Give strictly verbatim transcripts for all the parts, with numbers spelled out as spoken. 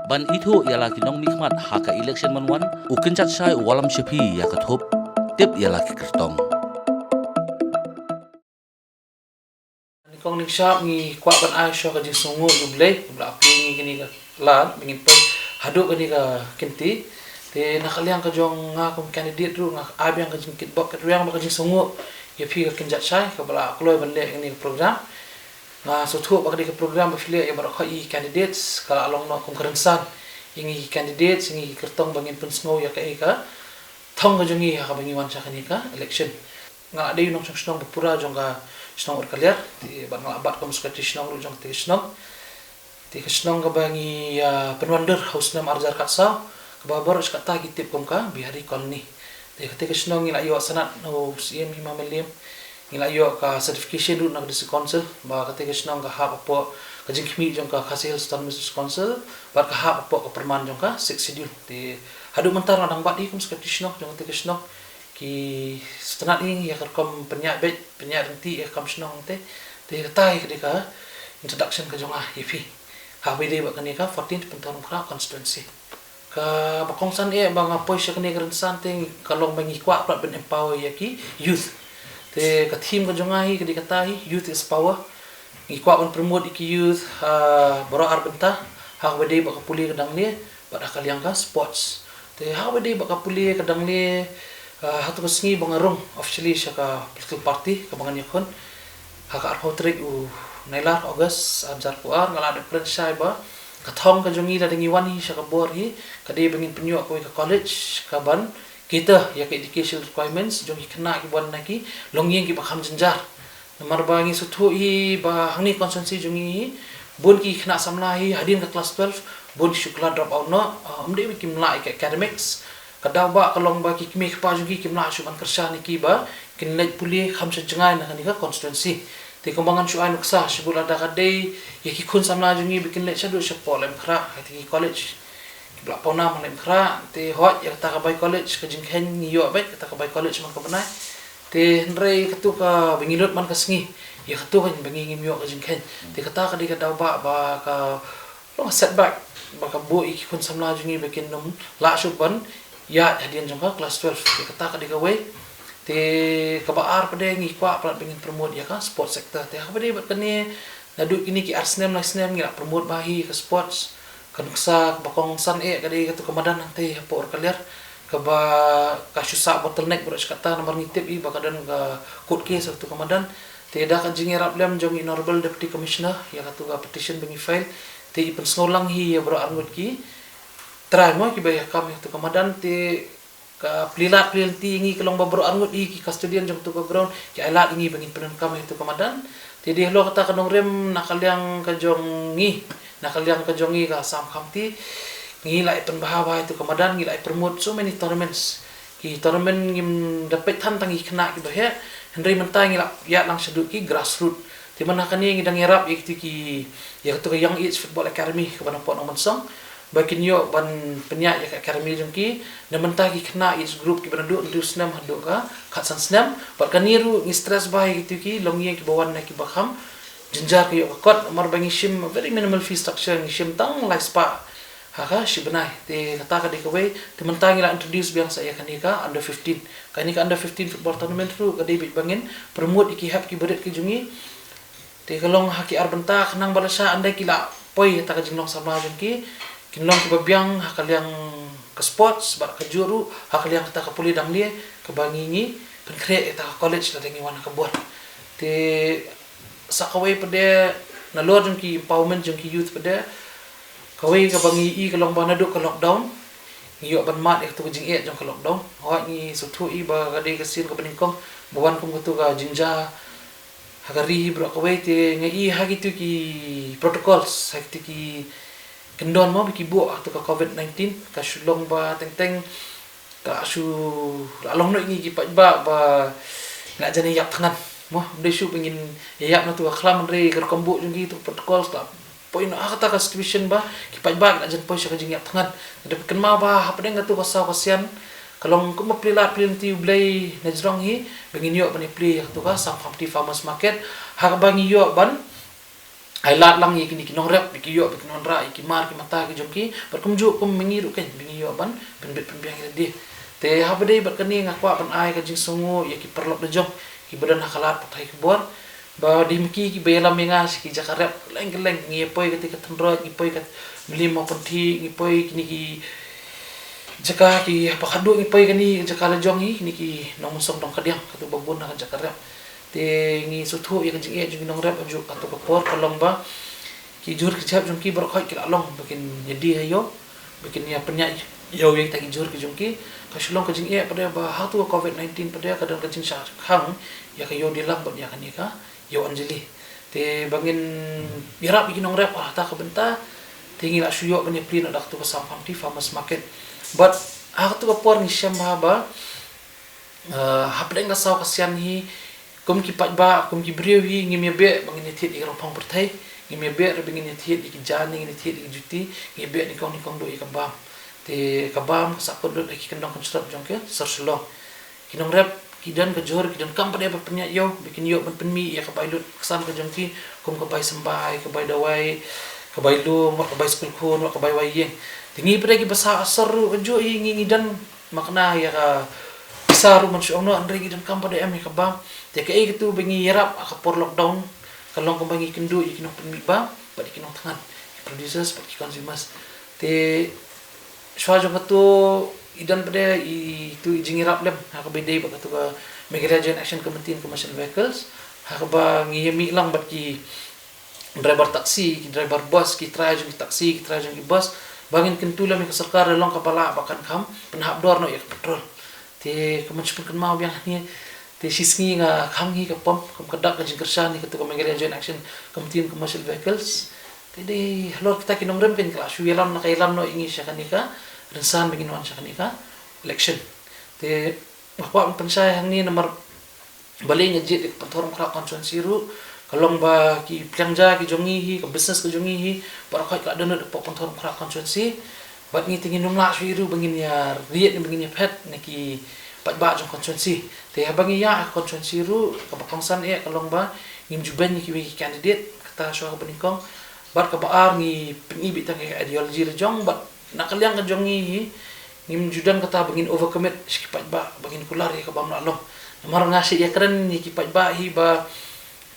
Ban ithuh ïa la ki nongmihkhmat ha ka election mynwan, u kynjat shai u wallam sha phi ïa ka thup. Tip ïa la ki kyrtong. Nyngkong nyngshap ngi kwah ban ai shuwa ka jingsngewnguh ïa U Blei ba la plie ngi kane ka lad ba ngin poi haduh kane ka kynti. Te na ka liang ka jong nga kum candidate ruh nga ai biang ka jingkitbok kitrwiang bad ka jingsngewnguh ïa phi ka kynjat shai kaba la kloi ban leh kane ka program. Nga sngewthuh ba ka dei ka program ba phi leh ïa baroh ki candidates ka la long noh kum ka rynsan ïa ngi ki candidates, ïa ngi ki kyrtong ba ngin pynsngew ïa kaei ka thong ka jong ngi ha kaba ngi wan sha kane ka election. Nga la dei u nongshong shnong ba pura jong ka shnong Urkaliar, te bad nga la bat kum secretary shnong ruh jong kata ka shnong. Te ka shnong kaba ngi, ah, pynwandur ha u snem ar hajar khatsaw, kaba baroh shi katta ki tip kum ka Bihari Colony. Te kata ka shnong ngi la ïoh sanad na u C M Hima Mylliem, ngi la ïoh ka certification ruh na ka District Council ba kata ka shnong ka hap hapoh ka jingkhmih jong ka Khasi Hills Autonomous District Council bad ka hap hapoh ka pyrman jong ka Sixth Schedule. Te haduh mynta nga dang bat hi kum secretary shnong jong kata ka shnong. Ki sngewtynnad ïa ngi ïa ka rukom pynïaid beit, pynïaid ryntih ïa ka kam shnong te. Te kata hi ka dei ka introduction ka jong nga ïa phi. Ha kaba ïadei bad kane ka fourteenth Pynthorumkhrah constituency. Kaba kongsan eh ba nga poi sha kane ka rynsan te ka long ba ngi kwah pat ban empower ïa ki youth. Te ka theme ka jong nga hi ka dei kata hi, youth is power. Ngi kwah ban promote ïa ki youth ha baroh ar bynta, ha kaba ïadei bad ka pule ka dang lieh bad ha ka liang ka sports. Te ha kaba ïadei bad ka pule ka dang lieh, ah, ha katu ka sngi ba nga rung officially sha ka political party kaba ngan ïakhun ha ka arphew tarik u Nailar August ar hajar arphew ar, nga la dep kren shai ba ka thong ka jong ngi lada ngi wan hi sha ka bor hi ka dei ba ngin pynïoh kawei ka college kaban cater ïa ka education requirements jong ki khynnah kiba wan na ki longïing kiba kham jynjar. Namar ba ngi sngewthuh hi ba hangne constituency jong ngi hi bun ki khynnah samla hi hadien ka class twelve bun ki shu kylla drop out noh, ah, ym dei ba kim lah ïa ka academics. Ka daw ba ka long ba ki kmie kpa jong ki kim lah shuh ban kyrshan ïa ki ba kin leit pule kham sha jngai na kane ka constituency. Te kumba ngan shu ai nuksa shibun lada ka dei ïa ki khun samla jong ngi ba kin leit shaduh shapoh Laitumkhrah, ha kata ki college kiba la pawnam ha Laitumkhrah, te hooid ïa kata ka bai college ka jingkheiñ ngi ïoh beit, kata ka bai college man ka bnai. Te hynrei katu kaba ngi lut man ka sngi, ïa katu ka ba ngi ngim ïoh ka jingkheiñ. Te kata ka dei ka daw ba, ba ka long setback ba ka buh ïa ki khun samla jong ngi ba kin ym lah shuh ban ïaid hadien jong ka class twelve. Te kata ka dei kawei. Te kaba ar pat de ngi kwah palat ba ngin promote ïa ka sports sector. Te ha kaba dei bad kane naduh kine ki ar snem lai snem ngi la promote bha hi ka sports. Ka nuksa kaba kongsan eh ka dei katu ka madan hangtei hapoh Urkaliar kaba ka shu sah bottleneck baroh shi katta namar ngi tip hi ba ka don ka court case ha katu ka madan. Te da ka jingïarap lem jong i Honorable Deputy Commissioner ïa katu ka petition ba ngi file, te i pynsngew lang hi ïa baroh arngut ki trai mo kiba ïa kam ïa katu ka madan. Te ka plie lad plie lynti ïa ngi ka long ba baroh arngut hi ki custodian jong katu ka ground ki ai lad ïa ngi ba ngin pyndonkam ïa katu ka madan. Te dei halor kata ka nongrim na ka liang ka jong ngi, na ka liang ka jong ngi ka Assam County, ngi la ïa pynbha bha ïa katu ka madan, ngi la ïa promote so many tournaments. Ki tournament ngim da peit than tang ïa ki khynnah kiba heh, hynrei mynta ngi la ïaid lang shaduh ki grassroot. Te mynta kane ngi dang ïarap ïa kito ki, ïa kito ki Young Age Football Academy kaba na pdeng Nongmynsong ba kin ïoh ban pynïaid ïa ka academy jong ki. Na mynta ki khynnah age group kiba naduh hynriew snem haduh ka khatsan snem. Bad kane ruh ngi stress bha ïa kito ki longïing kiba wan na kiba kham jynjar ka ïoh ka kot, namar ba ngi shim very minimal fee structure, ngi shim tang lai spah ha ka shi bnai. Te kata ka dei kawei, te mynta ngi la introduce biang sa ïa kane ka under fifteen. Kane ka under fifteen football tournament ruh ka dei beit ba ngin promote ïa ki hep ki barit ki jong ngi. Te ka long ha ki ar bynta khnang ba lashai ynda ki la poi ha kata ka jinglong samla jong ki, kin long kiba biang ha ka liang ka sports bad kajuh ruh ha ka liang kata ka pule dang lieh kaba ngi ngi pynkhreh ïa kata ka college lada ngi wan ha ka bor. Te sa kawei pat de nalor jong ki empowerment jong ki youth pat de, kawei kaba ngi i ka long ba naduh ka lockdown ngi ïoh ban mad ïa katu ka jingeh jong ka lockdown. Hooid ngi sngewthuh hi ba ka dei ka sien kaba nyngkong ba wan kum katu ka jingjia ha ka ri baroh kawei, te nga i ha kito ki protocols, ha kito ki kyndon mo ba ki buh ha katu ka covid nineteen, ka shu long ba teng teng ka shu la long noh ïa ngi ki paidbah ba ngi la jan ïap thngan mo, ym dei shuh ba ngin ïap na katu ka khlam, hynrei ka rukom buh jong ki, kito ki protocols la poi noh ha kata ka situation ba ki paidbah ki la jan poi sha ka jingïap thngan. Te dei ban kynmaw ba hapdeng katu ka saw ka sian ka long kumba plie lad plie lynti U Blei na jrong hi ba ngin ïoh ban ïa plie ïa katu ka Assam County Farmers Market ha kaba ngi ïoh ban ai lad lang ïa kine ki nongrep, ba ki ïoh ba kin wanrah ïa ki mar ki mata ki jong ki, bad kumjuh kum ma ngi ruh kein ba ngi ïoh ban pynbit pynbiang ïa lade. Te haba dei bad kane nga kwah ban ai ka jingsngewnguh ïa ki paralok da jong kiba don ha ka lad pathai ka bor, ba dei ma ki kiba ïalam ïa nga sha ki jaka rep kylleng kylleng. Ngi ïa poi kata ka Tynroit, ngi poi ka Mylliem Mawpynthih, ngi poi kine ki jaka ki haba khadduh ngi poi kane ka jaka la jong ngi, kine ki Nongmynsong Dongkadiang, kato ba bun na ka jaka rep. Te ngi sngewthuh ïa ka jingeh jong ki nongrep ha kajuh kato ka por, ka long ba ki jhur ki jhep jong ki baroh khoit ki la long ba kin ïadie ha ïew, ba kin ïa pynïaid ïew ïa kita ki jhur ki jong ki. Ka shu long ka jingeh pat de ba ha kato ka covid nineteen pat de ka don ka jingshah khang ïa ka ïew dilang bad ïa kane ka ïew Anjali. Te ba ngin ïarap ïa ki nongrep ha kata ka bynta, te ngi la shu ïoh ban ïa plie noh da kato ka Samphanti Farmers Market. Bad ha kato ka por ngi shem bha ba, eh, hapdeng ka saw ka sian hi, kum ki paidbah, kum ki briew hi, ngim ïa beh ba ngin ïa thied ïa ka rong phong pyrthei, ngim ïa beh ruh ba ngin ïa thied ïa ki jaiñ, ngin ïa thied ïa ki juti, ngi ïa beh nyngkong nyngkong duh ïa ka bam. Te ka bam ka sahkut lut ha ki kyndong kynshlur jong ka sor Shillong. Ki nongrep ki don ka jhur, ki donkam pat de ban pynïaid ïew ba kin ïoh ban pynmih ïa ka bai lut ksan ka jong ki, kum ka bai symbai, ka bai dawai, ka bai lum, wat ka bai skul khun, wat ka bai wai ïing. Te ngi pat de kiba sah sor ruh kajuh hi ngi, ngi don makna ïa ka pisa ruh man shu ong noh, hynrei ngi donkam pat de em ïa ka bam. Te kaei katu ba ngi ïarap ha ka por lockdown ka long kumba ngi kynduh ïa ki nongpynmih bam bad ïa ki nongthngan, ki producers bad ki consumers. Te shuwa jong kato i don pat de itu i jingïarap lem ha kaba ïadei bad kato ka Meghalaya Joint Action Committee on Commercial Vehicles, ha kaba ngi ïa mih lang bad ki driver taxi, ki driver bus, ki trai jong ki taxi, ki trai jong ki bus, ba ngin kyntu lem ïa ka sorkar da long kaba lah ba kan kham pynhap dor noh ïa ka petrol. Te ka mon shu pynkynmaw biang hangne, te shisngi nga khang hi ka pump kum ka dak ka jingkyrshan ïa kato ka Meghalaya Joint Action Committee on Commercial Vehicles. Te dei halor kita ki nongrim kein ki la shu ïalam na ka ïalam noh ïa ngi sha kane ka rynsan ba ngin wan sha kane ka election. Te nga kwah ban pynshai hangne namar balei nga jied ïa ka Pynthorumkhrah constituency ruh ka long ba ki pliang ja ki jong ngi hi, ka business ka jong ngi hi, baroh khoit ka la don lut hapoh Pynthorumkhrah constituency. Bad ngi te ngin ym lah shuh ruh ba ngin ïa rieh ne ba ngin ïa phet na ki paidbah jong constituency. Te haba ngi ïaid ha constituency ruh kaba kongsan eh ka long ba ngim ju beiñ ïa kiwei ki candidate, kata shuwa kaba nyngkong. Bad kaba ar ngi pyni beit tang ïa ka ideology la jong, bad na ka liang ka jong ngi hi ngim ju don kata ba ngin overcommit sha ki paidbah ba ngin kular ïa ka bym lah long. Namar nga shu ïa kren ïa ki paidbah hi ba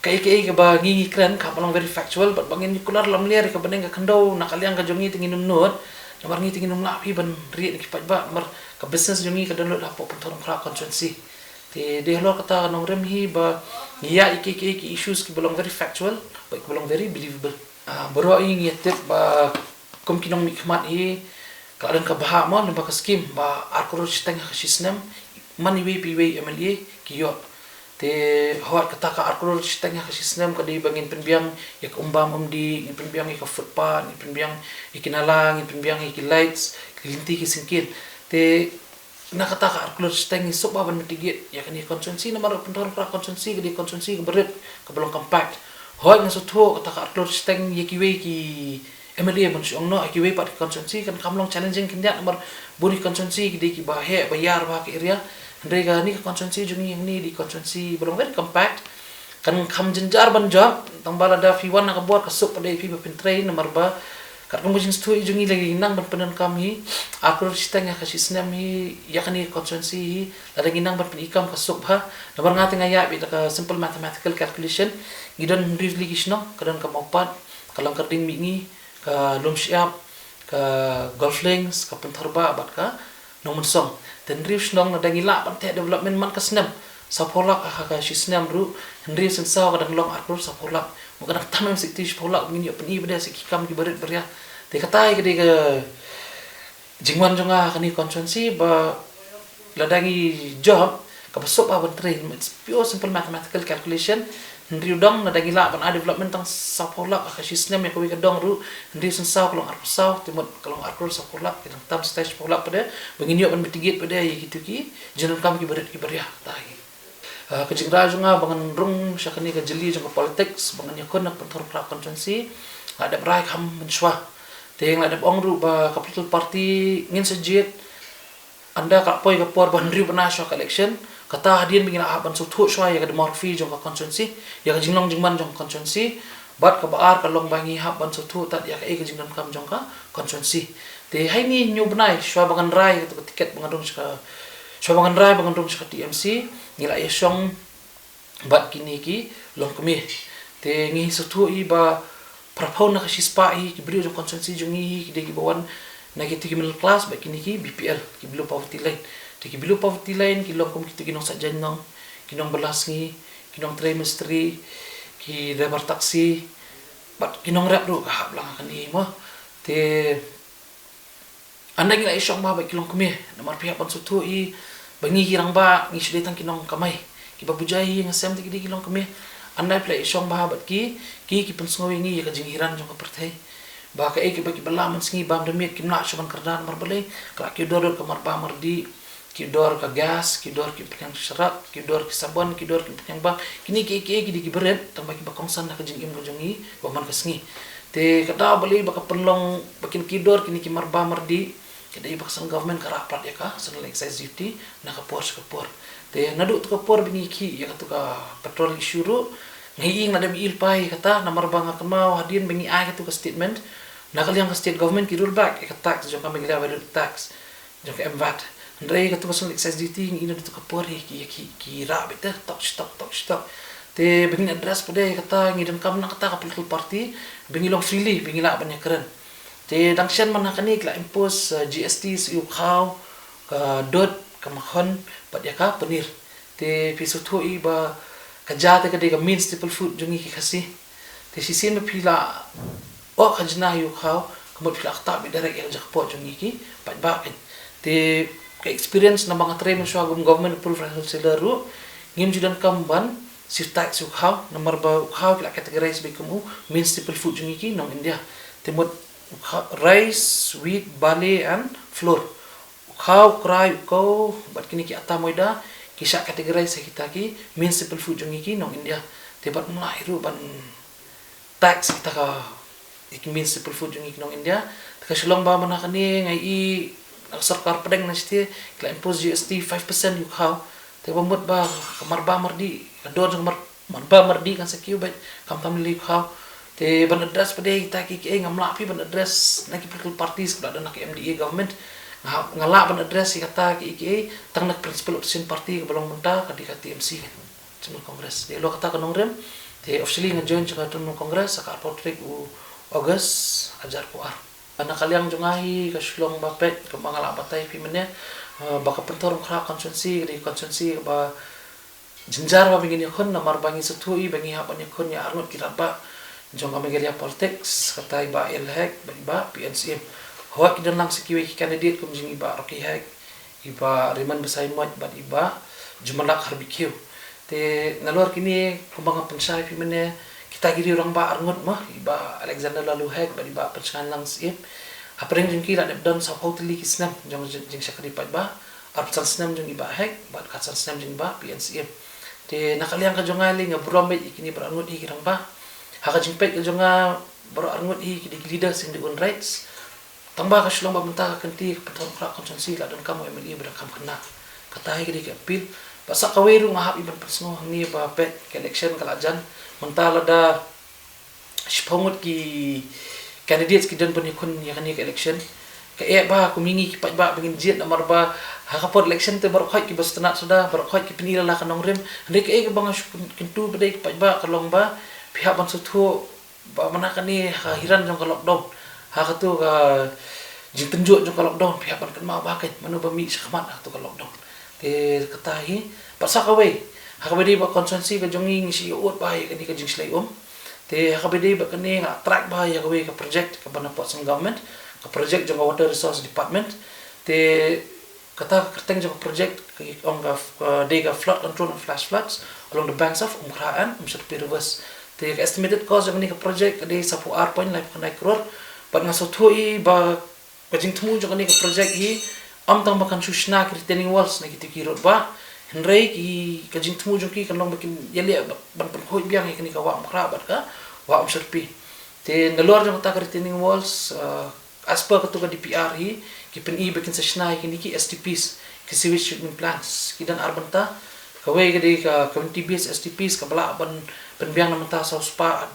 kaei kaei kaba ngi ngi kren ka ba long very factual, bad ba ngin kular lamler ïa ka bneng ka khyndew na ka liang ka jong ngi te ngin ym nud. Namar ngi te ngin ym lah hi ban rieh na ki paidbah namar ka business jong ngi ka don lut hapoh Pynthorumkhrah constituency. Te dei halor kata ka nongrim hi ba ngi ïaid ïa kiei kiei ki issues kiba long very factual bad kiba long very believable. Ah, baroh hi ngi ïa tip ba kum ki nongmihkhmat hi ka la don ka bhah mo, lyngba ka skim ba ar klur shiteng ha ka shi snem man iwei pa iwei M L A ki ïoh. Te hooid kata ka ar klur shiteng ha ka shi snem ka dei ba ngin pynbiang ïa ka um bam um dih, ngin pynbiang ïa ka footpath, ngin pynbiang ïa ki nala, ngin pynbiang ïa ki lights, ki lynti ki syngkien. Te na kata ka ar klur shiteng ngi suk bha ban mitigate ïa kane ka constituency namar Pynthorumkhrah constituency ka dei ka constituency kaba rit kaba long compact. Hooid nga sngewthuh kata ka ar klur shiteng ïa kiwei ki M L A ban shu ong noh, ïa kiwei pat ki constituency kan kham long challenging khyndiat namar bun ki constituency ki dei kiba heh ba ïar bha ka area. Hynrei kane ka constituency jong ngi hangne dei constituency ba long very compact. Kan kham jynjar ban jop, tang ba lada phi wan na ka bor ka suk pat de ïa phi ba phin trei namar ba katkum ka jingsngewthuh jong ngi lada ngi nang ban pyndonkam hi ar klur shiteng ha ka shi snem hi ïa kane ka constituency hi, lada ngi nang ban pyni kam ka suk bha. Namar nga te nga ïaid beit da ka simple mathematical calculation, ngi don hynriew tylli ki shnong, ka don ka Mawpat, ka Langkyrding Mihngi, ka Lumshyiap, ka Golf Links, ka Pynthor Bah bad ka Nongmynsong. Te hynriew shnong lada ngi lah ban teh development man ka snem sawphew lak, ha ka shi snem ruh hynriew sien saw ka dang long ar klur sawphew lak. Mo ka dang tam em siti shiphew lak, ngin ïoh pyni bad ïa ki kam kiba rit ba riah. Te kata hi ka dei ka jingwan jong nga ha kane ka constituency ba lada ngi jop kaba suk bha ban trei, it's pure simple mathematical calculation. Hynriew dong lada ngi lah ban ai development tang sawphew lak ha ka shi snem, ïa kawei ka dong ruh hynriew sien saw ka long arphew saw, te mut ka long ar klur sawphew lak, ki dang tam stai shiphew lak pat de ba ngin ïoh ban mitigate pat de ïa kito ki jingdonkam kiba rit kiba riah. Kata hi. Ah, ka jingrwai jong nga ba ngan rung sha kane ka jylli jong ka politics ba ngan ïakhun na ka Pynthorumkhrah constituency, nga dep rai kham mynshuwa. Te nga dep ong ruh ba ka political party ngin sa jied ynda ka poi ka por ba hynriew bnai shuwa ka election, kata hadien ba ngi la hap ban sngewthuh shuwa ïa ka demography jong ka constituency, ïa ka jinglong jingman jong ka constituency, Bad kaba ar ka long ba ngi hap ban sngewthuh tad ïa kaei ka jingdonkam jong ka constituency. Te ha kine hynñiew bnai shuwa ba ngan rai katu ka tiket ba ngan rung sha ka, shuwa ba ngan rai ba ngan rung sha ka T M C, ngi la ïashong bad kine ki longkmie. Te ngi sngewthuh hi ba phraphew na ka shispah hi ki briew jong constituency jong ngi hi ki dei kiba wan na kito ki middle class bad kine ki B P L, ki below poverty line. Te ki below poverty line ki long kum kito ki nongshad jaiñnong, ki nongbylla sngi, ki nongtrei mistri, ki driver taxi, bad ki nongrep ruh ka hap lang ha kane mo. Te ynda ngi la ïashong bha bad ki longkmie, namar phi hap ban sngewthuh hi ba ngi ki rangbah ngi shu dei tang ki nongkamai. Kiba buh jai hi nga sngew te ki dei ki longkmie. Ynda phi la ïashong bha bad ki, ki, ki pynsngew ïa ngi ïa ka jinghiran jong ka pyrthei. Ba kaei kaba kiba lah mynsngi bam da miet kim lah shuh ban kyrdan namar balei, ka la kiew dor ka marbah mardih, kiew dor ka gas, kiew dor ki pynïang sharak, kiew dor ki sabon, kiew dor ki pynïang bam. Kine kiei kiei ki dei kiba rit, tang ba kiba kongsan ha ka jingim ka jong ngi, ba man ka sngi. Te ka daw balei ba ka pynlong ba kin kiew dor kine ki marbah mardih, ka dei ba ka seng government ka rah palat ïa ka Central Excise Duty na ka por sha ka por. Te naduh tu ka por ba ngi khih ïa katu ka petrol issue ruh, nga ïohi nga la dep ïohi lypa ïa kata, namar ba nga kynmaw hadien ba ngi ai katu ka statement, na ka liang ka state government ki roll back ïa ka tax jong ka Meghalaya Value Added Tax, jong ka M VAT. Hynrei katu ka Central Excise Duty ngi ïohi naduh tu ka por hi ki, ki, ki rah beit te, tok shi tok, tok shi tok. Te ba ngin address pat de ïa kata, ngi donkam na kata ka political party ba ngi long freely, ba ngi lah ban ïakren. Te dang shen man ha kane ki la impose, eh, G S T sha u khaw, ka dud, ka makhon, bad ïa ka paneer. Te phi sngewthuh hi ba ka ja te ka dei ka main staple food jong ngi ki Khasi. Te shisien ba phi la, oh, khajna ïa u khaw, ka mut phi la ktah beit direct ïa ka jakhpoh jong ngi ki paidbah kein. Te ka experience na ba nga trei mynshuwa kum government approved rice wholesaler ruh, ngim ju donkam ban siew tax sha u khaw, namar ba u khaw ki la categorize beit kum u main staple food jong ngi ki nong India. Te mut u khaw, rice, wheat, barley and flour. U khaw, u krai, u kaw, bad kine ki atta moida, ki shah categorize ha kita ki main staple food jong ngi ki nong India. Te bad ym lah hi ruh ban tax kita ka, ki main staple food jong ngi ki nong India. Te ka shu long ba man ha kane nga ïohi na ka sorkar pdeng na shatei ki la impose G S T five percent ïa u khaw. Te ba mut ba ka marbah mardih, ka dor jong ka mar-, marbah mardih kan sa kiew beit, khamtam lei ïa u khaw. Te ban address pat de kita kiei kiei, ngam lah phi ban address na ki political parties kiba la don na ka M D A government. Nga, nga lah ban address ïa kata kiei kiei tang na ka principal opposition party kaba long mynta, ka dei ka T M C, Trinamool Congress. Te halor kata ka nongrim, te officially nga join sha ka Trinamool Congress ha ka arphew tarik u August, hajar arphew ar. Na ka liang jong nga hi ka shu long ba peit, kumba nga la batai phi mynne, eh, ba ka Pynthorumkhrah constituency ka dei constituency kaba jynjar ba ngin ïakhun, namar ba ngi sngewthuh hi ba ngi hap ban ïakhun ïa arngut ki rangbah jong ka Meghalaya politics, kata i Bah A L Hek bad i Bah P N Syiem. Hooid ki don lang sa kiwei ki candidate kum jong i Bah Rocky Hek, i Bah Raymond Basaiawmoit bad i Bah Jumalak Harbiew. Te nalor kine kumba nga pynshai phi mynne, kita ki riew rangbah arngut mo, i Bah Alexander Laloo Hek bad i Bah Pynshngain Lang Syiem. Hapdeng jong ki la dep don saphew tylli ki snem jong jing, jingshakri paidbah, arphew san snem jong i Bah Hek bad khatsan snem jong i Bah P N Syiem. Te na ka liang ka jong nga lei nga burom beit ïa kine baroh arngut hi ki rangbah. Ha ka jingpeit ka jong nga baroh arngut hi ki dei ki leaders in their own rights. Tang ba ka shu long ba mynta ka kynti ka Pynthorumkhrah constituency la donkam u M L A ba donkam khynnah. Kata hi ka dei ka appeal. Bad sa kawei ruh nga hap hi ban pynsngew hangne ba peit ka election ka la jan. Mynta lada shiphew ngut ki candidates ki don ban ïakhun ïa kane ka election. Ka eh ba kum ïa ngi ki paidbah ba ngin jied namar ba ha ka por election te baroh khoit kiba sngewtynnat suda, baroh khoit ki pyni la la ka nongrim. Hynrei kaei kaba nga shu kyn-, kyntu pat de ki paidbah ka long ba phi hap ban sngewthuh ba mynta kane ha ka hiran jong ka lockdown, ha katu ka jingtynjuh jong ka lockdown, phi hap ban kynmaw ba kein mano ba mih shakhmat ha katu ka lockdown. Te kata hi, bad sa kawei, ha kaba ïadei bad constituency ka jong ngi ngi shu ïoh-ut bha ïa kane ka jingshlei um. Te ha kaba ïadei bad kane nga track bha ïa kawei ka project kaba na pdeng government, ka project jong ka Water Resource Department. Te kata ka kyrteng jong ka project ka ong ka, ka dei ka flood control and flash floods along the banks of Umkhrah and Umshyrpi rivers. Te ka estimated cost jong kane ka project ka dei saphew ar point laiphew khyndai klur. Bad nga sngewthuh hi ba ka jingthmu jong kane ka project hi ym tang ba kan shu shna ki retaining walls na kito ki rud bah, hynrei ki, ka jingthmu jong ki kan long ba kin ïaleh ban pynkhuid biang ïa kane ka wah Umkhrah bad ka wah Umshyrpi. Te nalor jong kata ka retaining walls, uh, as per katu ka D P R hi, ki pyni ba kin sa shna ïa kine ki S T Ps, ki sewage treatment plants. Ki don ar bynta, kawei ka dei ka community based S T Ps kaba lah ban pynbiang na bynta saw spah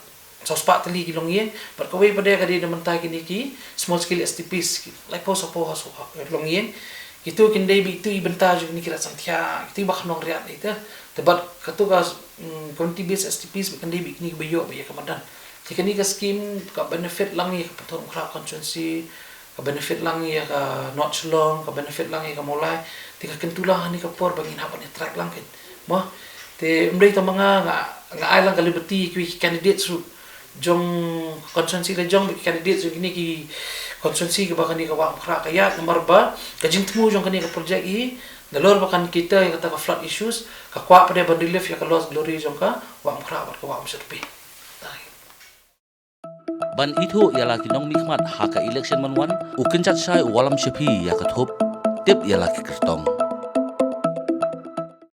saw spah tylli ki longïing, bad kawei pat de ka dei na bynta kine ki small scale S T Ps, ki laiphew sawphew household, eh, longïing. Kitu kin dei beit tu i bynta jong kine ki rat sangtia, kitu ba khnong riat ita. Te bad katu ka, mm, community based S T Ps ba kan dei beit kine ki ba ïoh ba ïa ka madan. Te kane ka scheme ka benefit lang ïa ka Pathum Umkhrah constituency, ka benefit lang ïa ka North Shillong, ka benefit lang ïa ka Mawlai. Te ka kyntu lang ha kane ka por ba ngin hap ban ïa track lang kin. Mo. Te ym dei tang ma nga, nga, nga ai lang ka liberty ïa ki candidates ruh jong constituency la jong, ki candidates jong kine ki constituency kaba kane ka Wah Umkhrah ka ïaid, namar ba ka jingthmu jong kane ka project hi nalor ba kan cater ïa kata ka flood issues, ka kwah pat de ban relieve ïa ka lost glory jong ka Wah Umkhrah bad ka Wah Umshyrpi. Ban ithuh ïa la ki nongmihkhmat ha ka election ban wan, u kynjat shai u wallam shaphi ïa ka thup, tip ïa la ki kyrtong.